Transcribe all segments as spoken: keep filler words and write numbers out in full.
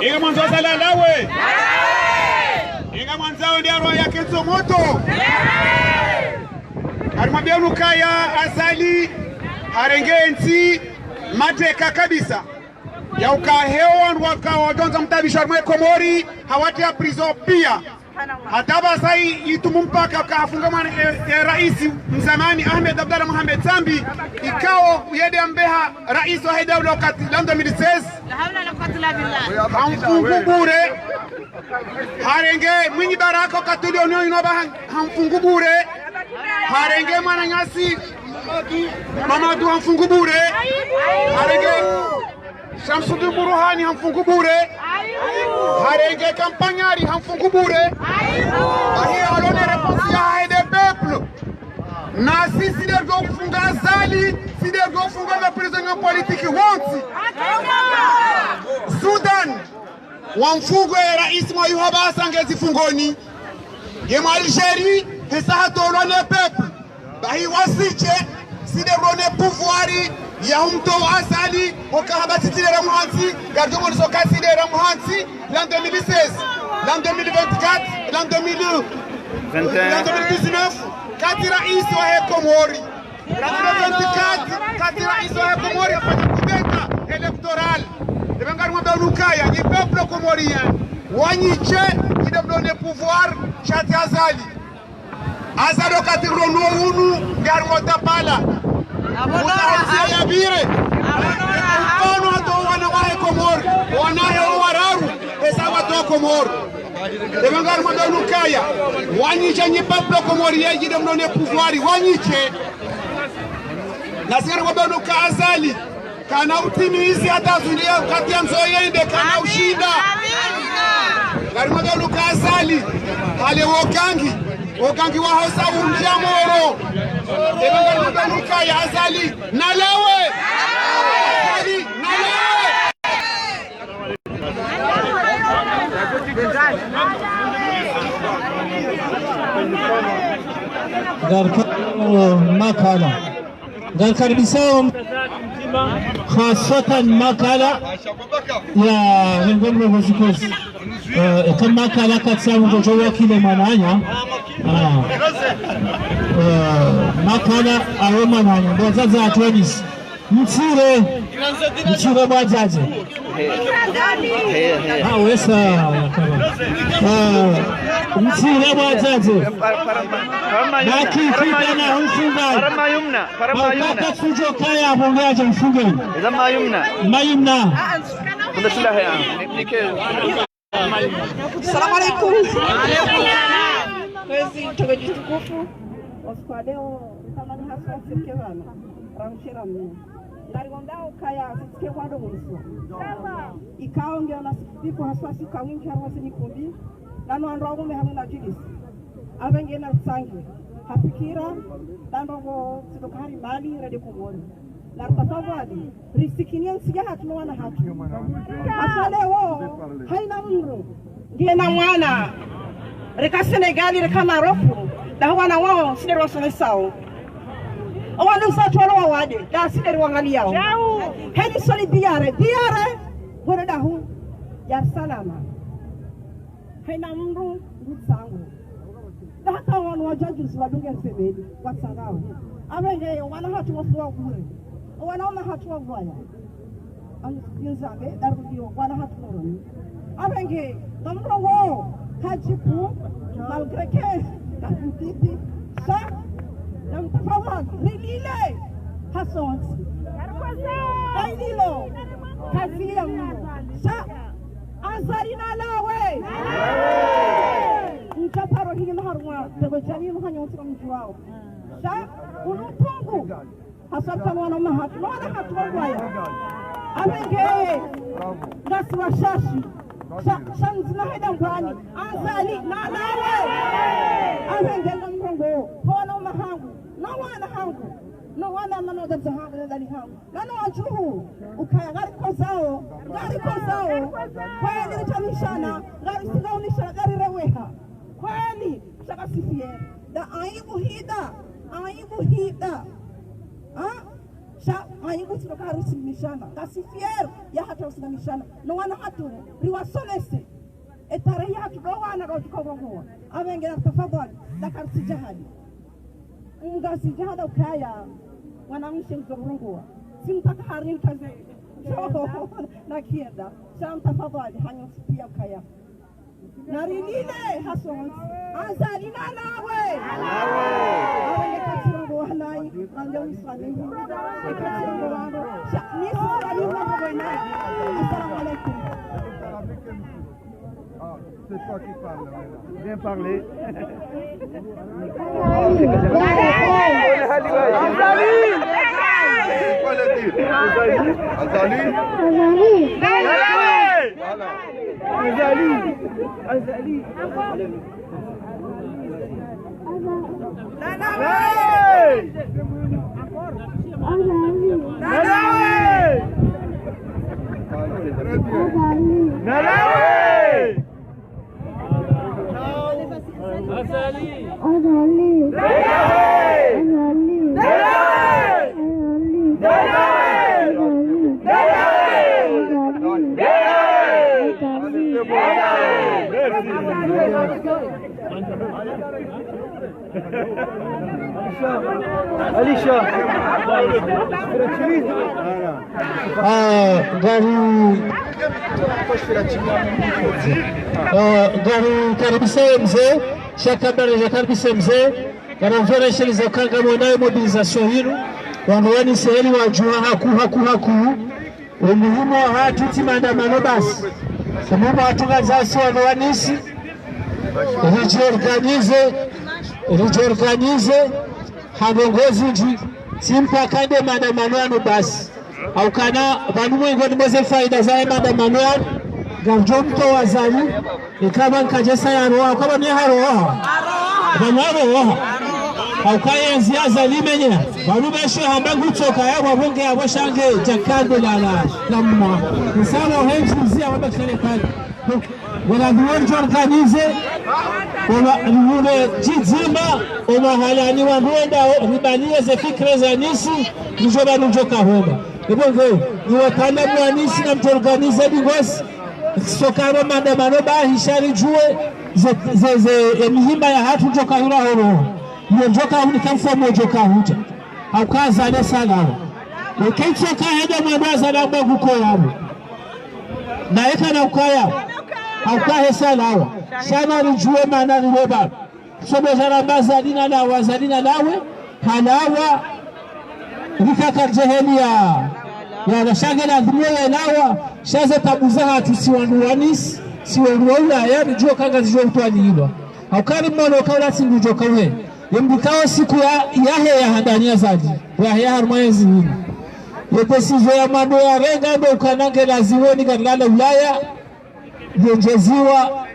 Inga mwandzo Azali alawe. Inga mwandzao nde arwa yakentso moto. Harimwambia unu ukaya Azali harenge entsi mateka kabisa. Ya uka heo wandru waka wadjondza mtabisho harimwa Komori, hawatria prison pia. Hata pvasa i-, itumu mpaka uka hafunga mwana, e, e, raisi mzamani Ahmed Abdallah Mohamed Sambi, ikao yende ambeha raisi wahe daula wakati l'an deux mille seize. Hamfungu bure. Harenge Mwinyi Baraka wakati ulio nyo inoba han-, hamfungu bure. Harenge mwananyasi Mamadu hamfungu bure. Harenge Shamsudin Buruhani hamfungu bure. Harenge Kampanyari hamfungu bure. Ahi, alors ne réponse ya Aide Peuple. Na si, si nde ridjo funga Azali, si nde ridjo funga ma prisonniers politiques wontsi. Sudan, wamfungu e raisi mwayu hapvasa nge zifungoni. Ye mwa Algérie, hesa hatolwa ne peuple. Bahi wasitse, si nde ridjo ne pouvoir ya humtowa Azali, oka hamba si nde ramuhantsi, ngaridjo mwoneso ka si nde ramuhantsi, l'an deux mille seize, l'an deux mille vingt-quatre, l'an deux mille, l'an deux mille dix-neuf, kati raisi wahe Komori. L'an deux mille vingt-quatre, kati raisi wahe Komori hafanya coup d'État électoral. Ebe ngarimwambia unu ukaya, nyi peuple comorien, wanyitse, si nde mdjo ne pouvoir, sha tsi Azali. Azali wakati rono unu, nge harimwa tapala. Mutahotsi ya bire. Mfano hata wana wahe Komori. Wana he wararu. Hesa wandru wa Komori. Ebe ngarimwambia unu ukaya. Wanyitse nyi peuple comorien, si nde mdjo ne pouvoir. Wanyitse. Na si ngarimwambia unu uka Azali. Kana utimizi hata zundia wakati yandzo yende, kana ushinda. Ngarimwambia unu uka Azali, hale wogangi, wogangi waho sa undja moro. Ebe ngarimwambia unu ukaya Azali, nalawe! Azali, nalawe! Ngarika-, makala. Ngarikaribisao haswatan makala ya rengo mrongo zikozi. Eh, eka makala katsi ya mngodjo wakile mwananya. Ah. Eh, makala awe mwananya. Ndo wazaza atwenisi. Mtsire. Mtsire mwadjadje. He, he. Ah, wesa, yakaba. Ah, mtsire mwadjadje. Baki fita na humfunga. Para mayumna, para mayumna. Haukaka sudjo kaya, bonge adje mfungeni. Iza mayumna. Mayumna. Kuna sula haya. Ni-, nike. Salamu alaikum. Kwezi, tokwe djitukufu. Osiku wa leo, ritamani haswa sike pvanu. Ramshira mno. Ngariwombao ukaya sisike wandru mwiso. Ikao ngiyo na siku haswa sika wingi harumwa sini kumbi. Nanu wandru waume hamwe na djilisi. Apvenge na tsange. Hafikira, nda ndrongo, sido kahari mali, rende Komori. Na tafadhali, risikinie ntsi yahatru no wana hatru. Hasa leo, haina mndru, ngena mwana, reka Senegali, reka Maroku, nda wana wao, si nde riwasomesao. Owana zatru walo wawade, nda si nde riwangaliao. Heni soli diare, diare, ngwendo dahu, Dar es Salaam. Haina mndru ngutsango. Nda hata wanu wadjadjuzi wadunge mfemeni, watsangao. Apvenge, wana hatru wafuwa bure. Wana wana hatru wagwaya. Anu kinzabe, darudio, wana hatru moroni. Apvenge, ngamrongo, hadjibu, malgré que, kakutiti, sha, namtafadhali, rilile, hasontsi. Kaililo, kazi ya mno. Sha, Azali nalawe! Nalawe! Ntsaparo hili maharumwa, tego djani muhanyo ntsi kamdjuwao. Sha, unu utungu. Haswa tanu wana mahatru, wana hatru wagwaya. Apvenge, ngasi washashi. Sha, sha ndzima heda ngwani. Azali nalawe! Apvenge ngamrongo, wana mahangu, na wana hangu, na wana manoda zahangu, na dali hangu. Nanu wadjuhu, ukaya ngarikozao, ngarikozao. Kweli ritamishana, ngarisinga umishana, ngarireweha. Kweli, shaka sifier. Nda aibu hida, aibu hida. Ha? Sha, mwananyangu, tsi ndo ka harusimamishana. Ngasi fiers ya hata usimamishana. No wana hatru, riwasomese. E tarehi hatru ndo wana ndo tuka urongowa. Apvenge na tafadhali, na kartsi jahadi. Ngasi jahada ukaya, mwanamshe mzo urongowa. Tsi mpaka harini kaze. Na kienda. Sha mtafadhali, hanyu pia ukaya. Narilile hasontsi. Azali nalawe. Awe ne katsi rongowa nayi, mande uniswalihi. Ne katsi rongowa ndo. Sha, niswalihi rongowa nayi. Assalamu alaikum. Ah, c'est toi qui parles, là. Bien parlé. Azali. Azali. Azali. Voilà. Azali. Azali. Nalawe! Nalawe! Nalawe! Azali! Azali! Azali! Azali! Azali! Azali! Azali! Alisha. Ah, ngari, ah, ngari karibisa mze, sha kabla ya karibisa mze, ngari mfanya sheli za kanga mwana mobilisation yinu, wanu wani seheli wa juha haku, haku, haku. Umuhimu wahatru tsi maandamano basi. Umuhimu wahatru ngazasi wanu wanisi. Ridjiorganize, ridjiorganize, ha ndrongoo zindji, tsi mpaka nde maandamano yanu basi. Haukana, pvanu mwengoni mwa ze faida zahe maandamano yanu, ngamdjo mtowa Azali, ikao nkadjesa yaroha, ukao ne haroha. Pvanu haroha. Hauka yezi Azali menya. Pvanu beshe hamba ngutsoka ya wabonge ya washange jakande la la la mwa. Nsalo henzi mzia wamba kishale pale. Wala duwe ridjiorganize. Wala duwe djidzima. Wala halani wa mwenda. Ribaliye ze fikra za nisi. Ridjo ba nudjo kahomba. Ebonge. Ni wakanda mwanisi na mdjiorganize dingosi. Soka ro maandamano bahi sha ridjuwe ze, ze, ze, e mihimba yahatru djoka hula holo. Iyo djoka hunika mfumo djoka hudja. Hauka Azali salawa. Eka itsoka heda mwendo Azali amba nguko yabo. Na eka na ukaya. Hauka he salawa. Sha na ridjuwe mana riloba. Sobo zaramba Azali nalawe, Azali nalawe, halawa, rikaka ridjeheli ya, ya, ya shange la dhumwe ya lawa, sha ze tabu zahatru si wandru wanisi, si wandru wa Ulaya, ridjuwa kanga zidjo utwalilwa. Haukari mwono kaula tsi ngudjo kawe. Ye mdru kao siku ya, yahe ya handani Azali, yahe ya harumwa yezi hini. Ye décision ya mwando yarenga ndo ukana nge lazimu ni ngari lala Ulaya, yendjeziwa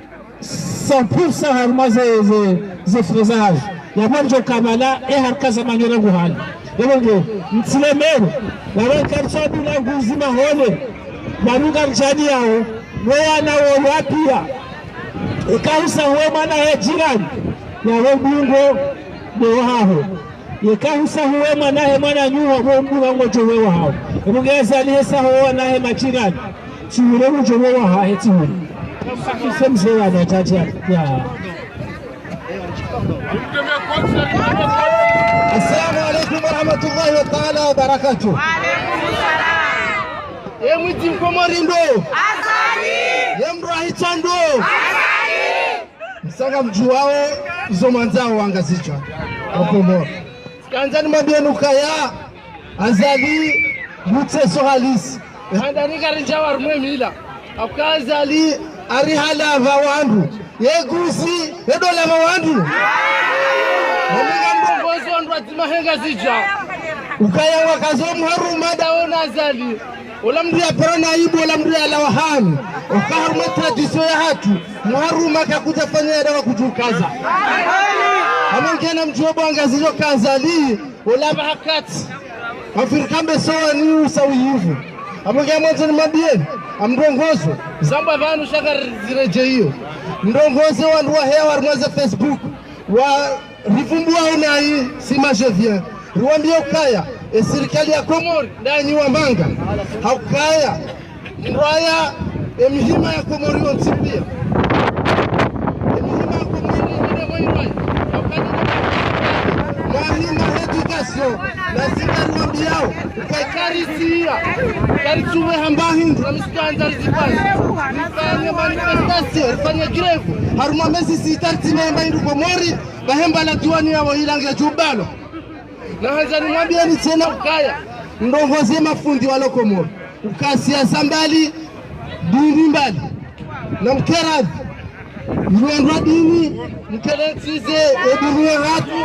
cent pour cent harumwa ze, ze, ze frais zahazo. Yapvo ndjo kamala, e haraka za manyora nguhali. Yapvo nge, mtsilemero, yapvo nge karitsa bila nguzi mahole, yapvo nge mdjani yao, we wana wo wapia. Eka husa huwe mwana he jirani, yapvo bungo, ne wahaho. Yeka husa huwe mwana he mwananyaho, yapvo mbunga ngodjo we wahaho. Yapvo nge Azali hesa huwe wana he majirani. Tsi ule udjo we wahahe tsi ule. Sise mze ya na jaja. Ya. Assalamu alaikum warahmatullahi wa taala wabarakatuh. Ye mwidzi Mkomori ndo. Azali. Ye mdru ahitsa ndo. Azali. Msanga mdjuwao, izo mwandzao wangazidja. Wakomori. Kandza nimwambiye nukaya, Azali, mutseso halisi. Handani karidja harumwe mila. Hauka Azali, ari halava wandru. Ye guzi, ye dola ma wandru. Wamenga mdrongozi wandru wadzima he Ngazidja. Ukaya wakazo mharuma dawo na Azali. Ola mdru ya paro na aibu, ola mdru ya lawa hani. Uka harumwe tradition yahatru. Mharuma kakudja fanya ya dawa kudjukaza. Amangena mdjuwe bo Ngazidja ka Azali. Ola pvahakati. Afrika mbe sowa ni usa uyivu. Amangena mwandzo nimwambiyeni. Amrongozo. Zamba pvanu shaka ziredjeyi iyo. Mrongoze wandru waheya harumwa ze Facebook. Wa rivumbuwa unayi si majeviens. Riwambiye ukaya. E sirikali ya Komori, ndanyi wa manga. Haukaya, ndwaya, e mihima ya Komori yontsi pia. E mihima ya Komori, ine mwa irwaya. Haukaya, mwahima éducation, na zinga rwambiao, ukaikaritia, karitsuwe hamba hindru, na misikandza rizipasi. Rifanye manifestation, rifanye grève, harumwa mezi sita ritsi nemba hindru Komori, bahemba la diwani yawo ilange jubalo. Na handza nimwambieni tsena ukaya, ndrongo ze mafundi walo Komori. Uka siasa mbali, dini mbali. Na mkeradhi, mlondwa dini, mkerentsize, e dini ya hatru,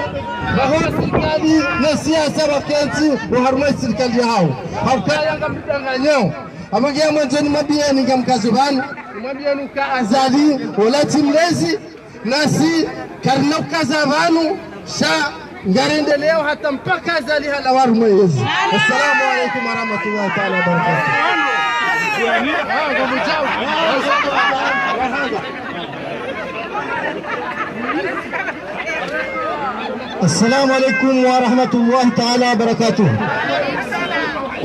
baho sirikali, ne siasa wakentsi, wo harumwa sirikali yahawo. Haukaya ngamdanganyao. Amwenge ya mwandzo nimwambieni ngamkazo pvanu, nimwambieni uka Azali, wola tsi mlezi, nasi karina ukaza pvanu, sha ngarendeleo hata mpaka Azali halawa harumwa yezi. Assalamu alaikum warahmatullahi taala wabarakatuh. Assalamu alaikum warahmatullahi taala wabarakatuh.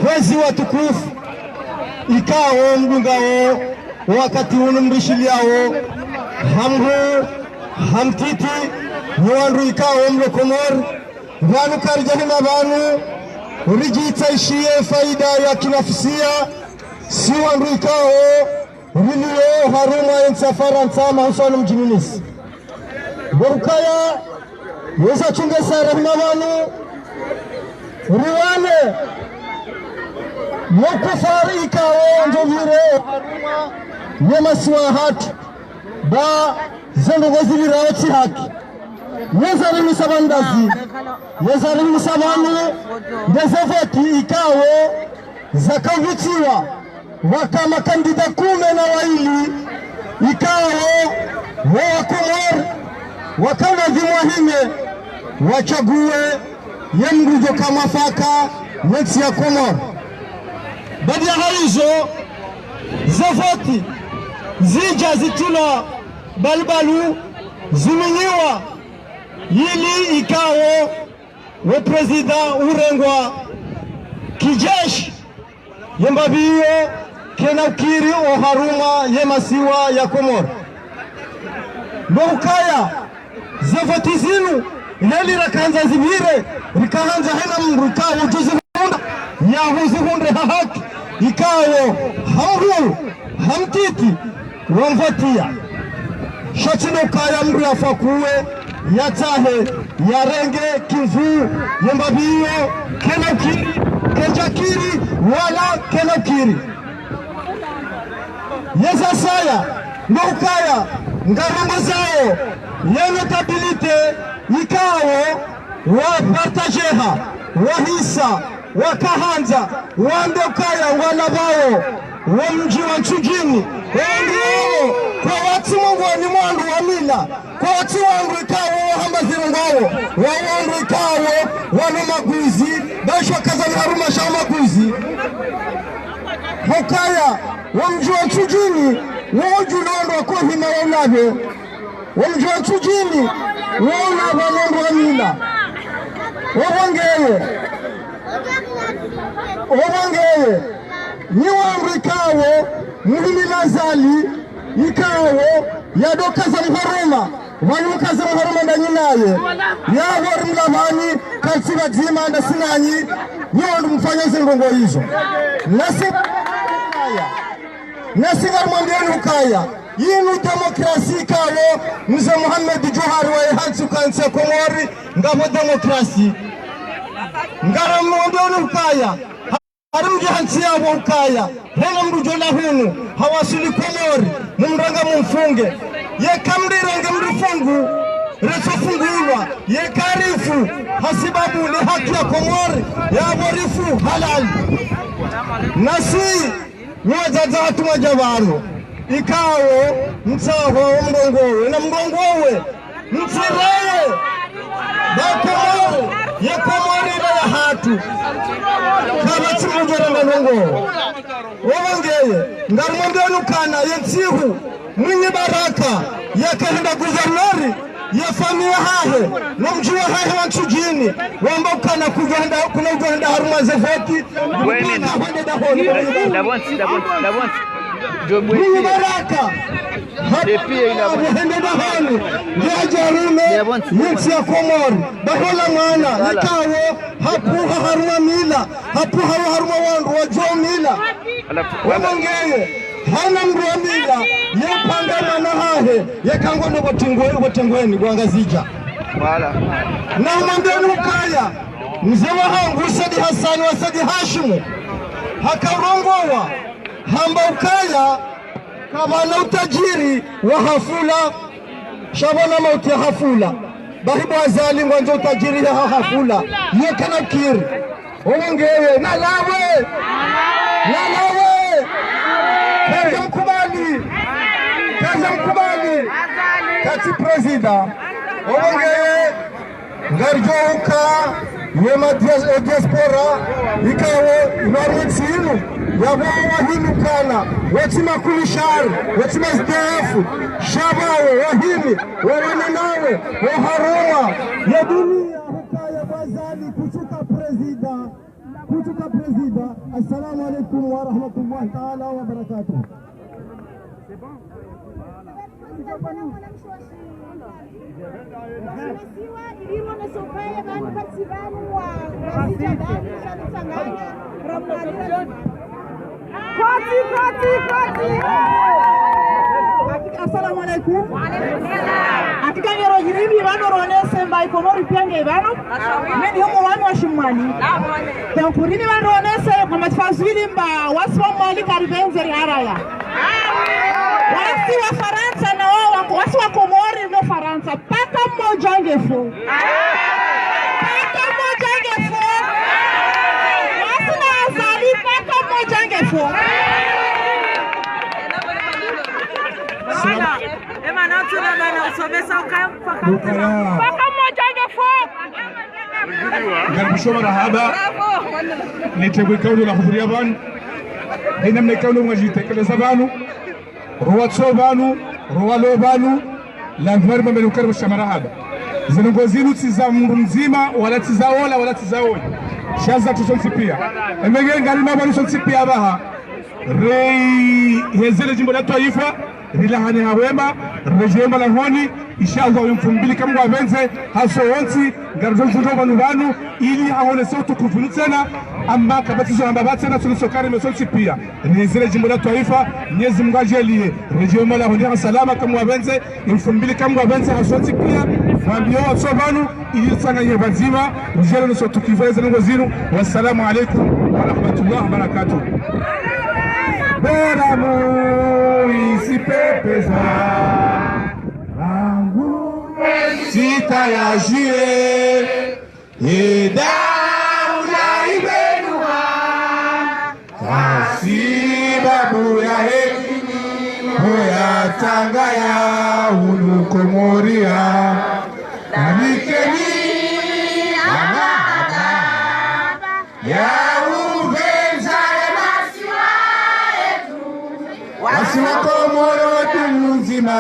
Kwezi watukufu, ikao mdungao wakati unu mrishiliao, hamhuu, hamtiti, ni wandru ikao mlo Komori, pvanu karidja hima pvanu, ridjitsaishiye faida ya kinafsia, si wandru ikao rilio harumwa entsi ya Farantsa, mahususwani mdjini Nice. Bo ukaya, yeza tsunge sara hima pvanu, riwane, mukufari ikao ndjovire harumwa ye masiwa hatru, ba zendrongo zilirao tsi haki. Yeza rihimisa pvanu ndazi, yeza rihimisa pvanu, ndeze voti ikao, zakavutiwa, waka makandida kume na waili, ikao, wo wa Komori, wakana dhimwa hime, watsague, ye mndru djo ka mwafaka, ye ntsi ya Komori. Baada ya hayizo, ze voti, zidja zitulwa balubalu, ziminyiwa, yili ikao, wo prezida urengwa kijeshi, ye mbapvi iyo kena ukiri oharumwa ye masiwa ya Komori. Ndo ukaya, ze voti zinu, leli rakandza zipvire, rikahandza hena mndru ikao udjo zihundra, ya huzihundre ha haki, ikao, hamhuu, hamtiti, wamvotia. Sha tsi ndo ukaya mndru yafakuwe, yatsahe, yarenge, kinvu, ye mbapvi iyo, kena ukiri, kedjakiri, wala kena ukiri. Yeza saya, ndo ukaya, ngarongozao, ye notabilité, ikao, wapartajeha, wahisa, wakahandza, wambe ukaya, ngwalapvao, wo mdji wa Ntsudjini, wandru wawo, kwatsi mongoni mwa wandru wa mila, kwatsi wandru ikao wahamba zirongwawo, wa wandru ikao wanu maguzi, basho kazani harumwa sha maguzi. Hukaya, wo mdji wa Ntsudjini, wo udjulondwa kohima wa ulapve. Wo mdji wa Ntsudjini, wo ulapva wandru wa mila. Wo wongeye. Wo wongeye. Nyi wandru ikao, muhimila Azali, ikao, yadokaza mhoruma, pvanu kaza mhoruma ndanyi naye. Yapvo rimlapvani, katsi pvadzima ndasi nanyi, nyi wandru mfanya zindrongo izo. Nasi, nasi ngarimwambieni ukaya, yinu demokrasi ikao, Mze Mohamed Djohar waye hantsi uka ntsi ya Komori, ngapvo demokrasi. Ngarimwambieni ukaya, hari mdji hantsi yapvo ukaya, hena mndru djo la hunu, hawaswili Komori, mumrenge mumfunge. Yeka mrirenge mrifungu, retsofungulwa, yeka rifu, hasibabu le haki ya Komori, yapvo rifu halali. Nasi, nyi wadzadze hatru mwadja pvanu, ikao, mtsaho, mrongowe, na mrongowe, mtsireye, ba Komori, ye Komori ila ya hatru. Kapvatsi mdru djo ramba ndrongo. Wo wongeye, ngarimwambieni ukana ye ntsihu, Mwinyi Baraka, yakahenda gouverneur, ya famiyi yahahe, no mdji wahahe wa Ntsudjini, wamba ukana kudjohenda, kuna udjohenda harumwa ze voti, ukana hwende dahoni. Mwinyi Baraka, hwende dahoni, nge hadja harume yentsi ya Komori, bahola mwana, nikawo, hapvuha harumwa mila, hapvuha harumwa wandru wadjuwa mila. Wamwengeye, hana mdru wa mila, ye upanga mwana hahe, yeka ngwendo wotengweni, wangazidja. Na umwambiyeni ukaya, mze wahangu Said Hassani wa Said Hashimu, hakarongowa, hamba ukaya, kapvana utadjiri wa hafula, sha pvwana mauti ya hafula. Bahi bo Azali ngwandzo utadjiri ya hafula. Ye kana ukiri. Omwengeye, nalawe! Nalawe! Kaza mkubali! Kaza mkubali! Kati prezida. Omwengeye, ngaridjo uka, ye ma dias-, e diaspora, ikawo, ibaru ntsi inu, yapvo wahimi ukana, wetsi makulishari, wetsi ma S D F, sha pvawo, wahimi, wawana nawe, waharumwa, ya duniya, hukaya bo Azali, kutsuka prezida, kutsuka prezida. Assalamu alaikum wa rahmatullahi ta'ala wa barakatuh. Koti, koti, koti. Hakika, assalamu alaikum. Hakika ngero hirimi pvanu ronese mba Ikomori piya nge pvanu. Mimi humu wanu wa Shimwali. Tankurini pvanu ronese kwa matfazwili mba wasi wa Mwali karipvendze riharaya. Wasi wa Farantsa na wao wako, wasi wa Komori no Farantsa. Paka mdzima nge fo. Paka mdzima nge fo. Wasi na Azali, paka mdzima nge fo. Paka mdzima nge fo. Ngaribisho marahaba. Nitebwe kauli la hudhuria pvanu. Haina mna kauli mwadjitekeleza pvanu. Rowatso pvanu, rowalo pvanu, la mvumari mbambeni ukaribisha marahaba. Zinu ngo zinu tsi za mndru mdzima, wala tsi za ola, wala tsi za oyi. Sha zatsu sontsi piya. Emenge ngarina pvanu sontsi piya pvaha. Rihezele djimbo la twaifa, rilahane ha wema, redjeye malahoni, inshallah, uyo mfumbili kamwe ngwapvendze, haso wontsi, ngaridjo djundro pvanu pvanu, ili haonese utukufu nu tsena, amma kapvatsi zo hamba pvatsena, tsunu sokari meso ntsi piya. Rihezele djimbo la twaifa, Mwenyezi Mungu adjaliye, redjeye malahoni ha salama kamwe ngwapvendze, imfumbili kamwe ngwapvendze, haso wontsi piya, mwambiyo watso pvanu, ili tsanganye pvadzima, udjele nuso tukivu ezele ngo zinu. Wassalamu alaikum wa rahmatullahi wa barakatuh. Bora mu isi pepeza, rangu sita ya juillet, e daula ibenuha, ha sibabu ya hekini, ho ya tanga ya unu Komori ya. Nalikeni, ana, ana, ya upvendza ya masiwa yetu. Wasi wa Komoro dini ndzima.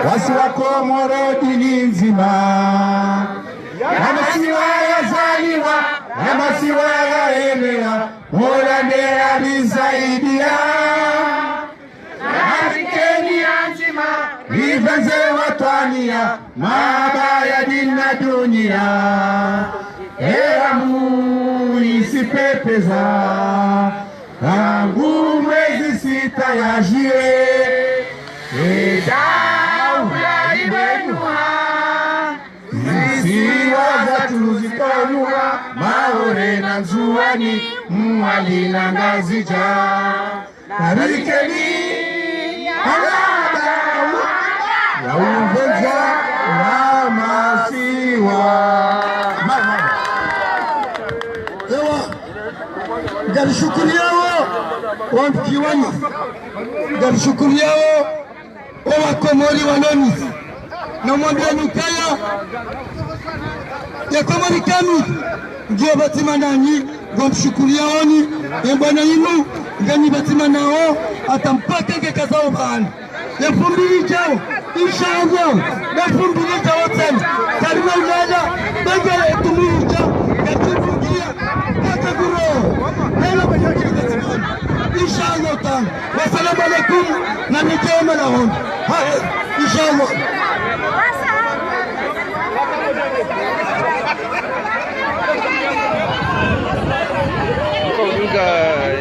Wasi wa Komoro dini ndzima. Ya masiwa yazaliwa, ya masiwa yaenea, Mola nde arisaidia. Nalikeni andzima, ripvendze watwaniya, mahaba ya dini na duniya. Era mu isi pepeza, rangu mwezi sita ya juillet, e daula ibenuha. Zisiwa zatru zikanuha, Maore na Ndzuwani, Mwali na Ngazidja. Nalikeni, ana, ana, ya upvendza ya masiwa. Marahaba. Ewa, ngarishukuriyao, wandrukiwanyi. Ngarishukuriyao, o Wakomori walo nisi. Namwambiyeni ukaya, ye Komori kamili, ngiyo pvadzima nanyi, Ngomshukuriyaoni, ye bwana yinu, ngeni pvadzima nawo, hata mpaka ngekazao pvanu. Ye fumbili djao, inshallah, ye fumbili djao tsena. Karina ulala, bega ye tumija, ya tufungia, kaka kuro. Hela fumbili djao. Inshallah taala. Wassalamu alaikum, na nijema na hondo. Ha, inshallah. Kwa ujumla,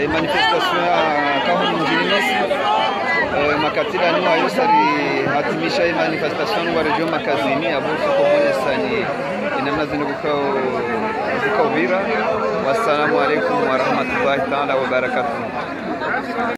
eh, manifestation ya Kahombo mdjini Nice, eh, makati la nyuma yosa rihatimisha, eh, manifestation wa région makazini, abu suko mwenye sani, inamna zinu kukao, kukao vira. Wassalamu alaikum warahmatullahi taala wabarakatuh.